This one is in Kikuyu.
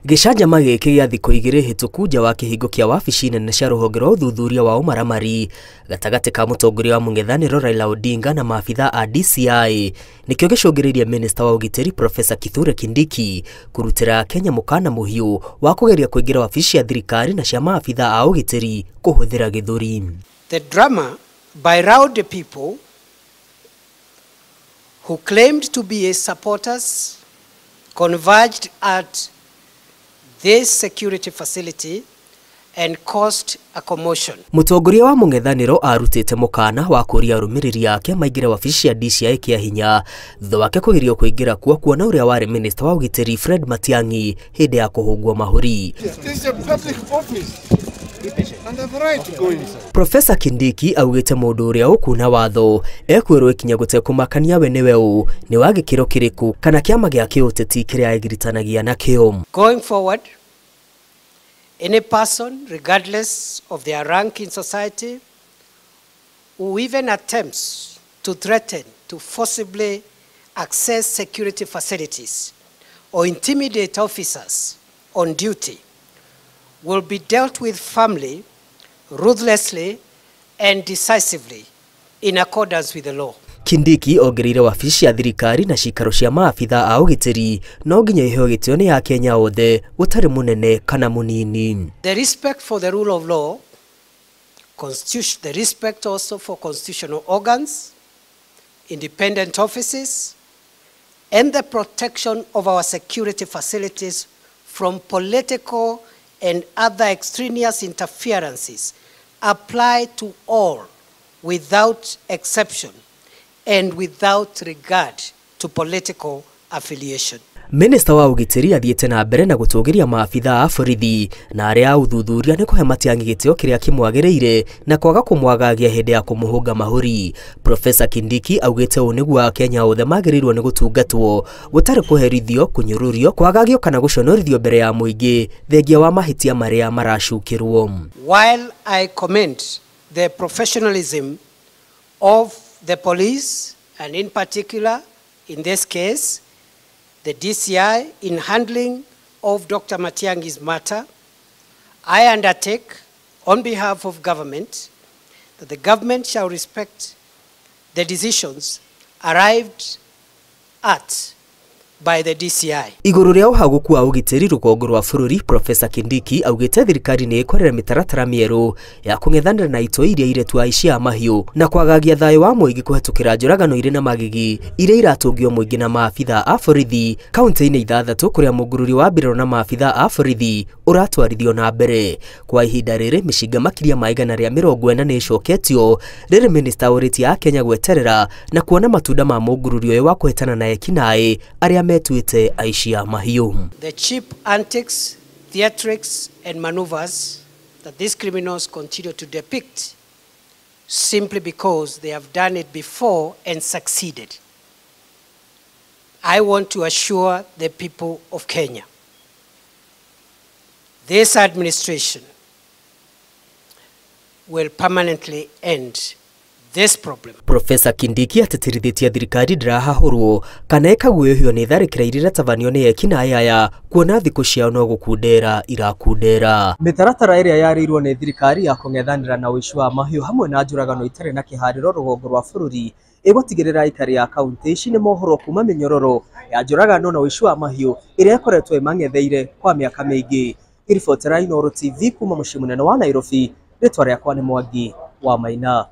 Gĩcanjama gĩkĩ gĩa thikũ igĩrĩ hĩtũku nja wa kĩhingo kĩa wabici nene cia rũhonge rwa ũthuthuria wa ũmaramari gatagatĩ ka mũtongoria wa mũng'ethanĩro Raila Odinga na maabitha a DCI nĩkĩo gĩcũngĩrĩirie minista wa ũgitĩri Professor Kithure Kindiki kũrutĩra Kenya mũkana mũhiũ wa kũgeria kũingĩra wabici cia thirikari na cia maabitha a ũgitĩri kũhũthĩra gĩthũri. The drama by rowdy people who claimed to be his supporters converged at this security facility and caused a commotion. Mũtongoria wa mũng'ethanĩro arutĩte mũkana wa kũria arũmĩrĩri ake maingĩre wabici cia DCI kĩa hinya thutha wake kũgirio kũingĩra kuo kuona ũrĩa warĩ minista wa ũgitĩri Fred Matiang'i hĩndĩ ya kũhũngwo mahũri. This is a public office and I have a right to go inside. Professor Kindiki augĩte mũndũ ũrĩa ũkuna watho ekwĩrwo ikinya gũtekũmakania we nĩwe ũ, nĩ wa gĩkĩro kĩrĩkũ kana kĩama gĩa kĩũteti kĩrĩa egiritanagia nakĩo. Going forward, any person, regardless of their rank in society, who even attempts to threaten to forcibly access security facilities or intimidate officers on duty will be dealt with firmly, ruthlessly, and decisively in accordance with the law. Kindiki ongereire wabici cia thirikari na cikaro cia maabitha a ũgitĩri no nginya iheo gĩtĩo nĩ Akenya othe gũtarĩ mũnene kana mũnini. The respect for the rule of law, the respect also for constitutional organs, independent offices, and the protection of our security facilities from political and other extraneous interferences apply to all without exception and without regard to political affiliation. Minista wa ũgitĩri athiĩte na mbere na gũtũgĩria maabitha a borithi na arĩa a ũthuthuria nĩ kũhe Matiang'i gĩtĩo kĩrĩa kĩmwagĩrĩire na kwaga kũmwagagia hĩndĩ ya kũmũhũnga mahũri. Professor Kindiki augĩte ũũ nĩguo Akenya othe magĩrĩirwo nĩ gũtungatwo gũtarĩ kũherithio, kũnyũrũrio, kwagagio kana gũconorithio mbere ya mũingĩ thengia wa mahĩtia marĩa maracukĩrwo. While I commend the professionalism of the police and in particular in this case the DCI in handling of Dr. Matiang'i's matter, I undertake on behalf of government that the government shall respect the decisions arrived at by the DCI. Igũrũ rĩa ũhagũku wa ũgitĩri rũgongo rwa bũrũri, Professor Kindiki augĩte thirikari nĩ ĩkũrera mĩtaratara mĩerũ ya kũng'ethanĩra na itoi iria iretua aici a mahiũ na kwagagia thayũ wa mũingĩ kũhetũkĩra njũragano irĩ na magigi iria iratũngio mũingĩ na maabitha a borithi kaunti-inĩ ithathatũ kũrĩa mũngururi wa mbirarũ na maabitha a borithi ũratwarithio na mbere. Kwa ihinda rĩrĩ mĩcinga makĩria ma 140 nĩ ĩcoketio rĩrĩ minista ũrĩtie Akenya gweterera na kuona matunda ma mũngururi ũyũ wa kũhĩtana na ekinaĩ arĩa metuĩte aici a mahiũ. The cheap antics, theatrics and maneuvers that these criminals continue to depict simply because they have done it before and succeeded. I want to assure the people of Kenya, this administration will permanently end this problem. Professor Kindiki atĩtĩrithĩtie thirikari ndĩrahahũrwo kana ĩkaguũhio nĩ tharĩkĩra iria iratabanio nĩ ekinaĩ aya kuona thikũ ciao no gũkundera irakundera. Mĩtaratara ĩrĩa yarĩirwo nĩ thirikari ya kũng'ethanĩra na ũici wa mahiũ hamwe na njũragano itarĩ na kĩharĩro rũgongo rwa bũrũri ĩgũtigĩrĩra aikari a kaunti ici nĩ mohorwo kuma mĩnyororo ya njũragano na ũici wa mahiũ ĩrĩa ĩkoretwo ĩmang'etheire kwa mĩaka mĩingĩ. Ngĩribotera Inooro TV kuma mũciĩ mũnene wa Nairobi, rĩtwa rĩakwa nĩ Mwangi wa Maina.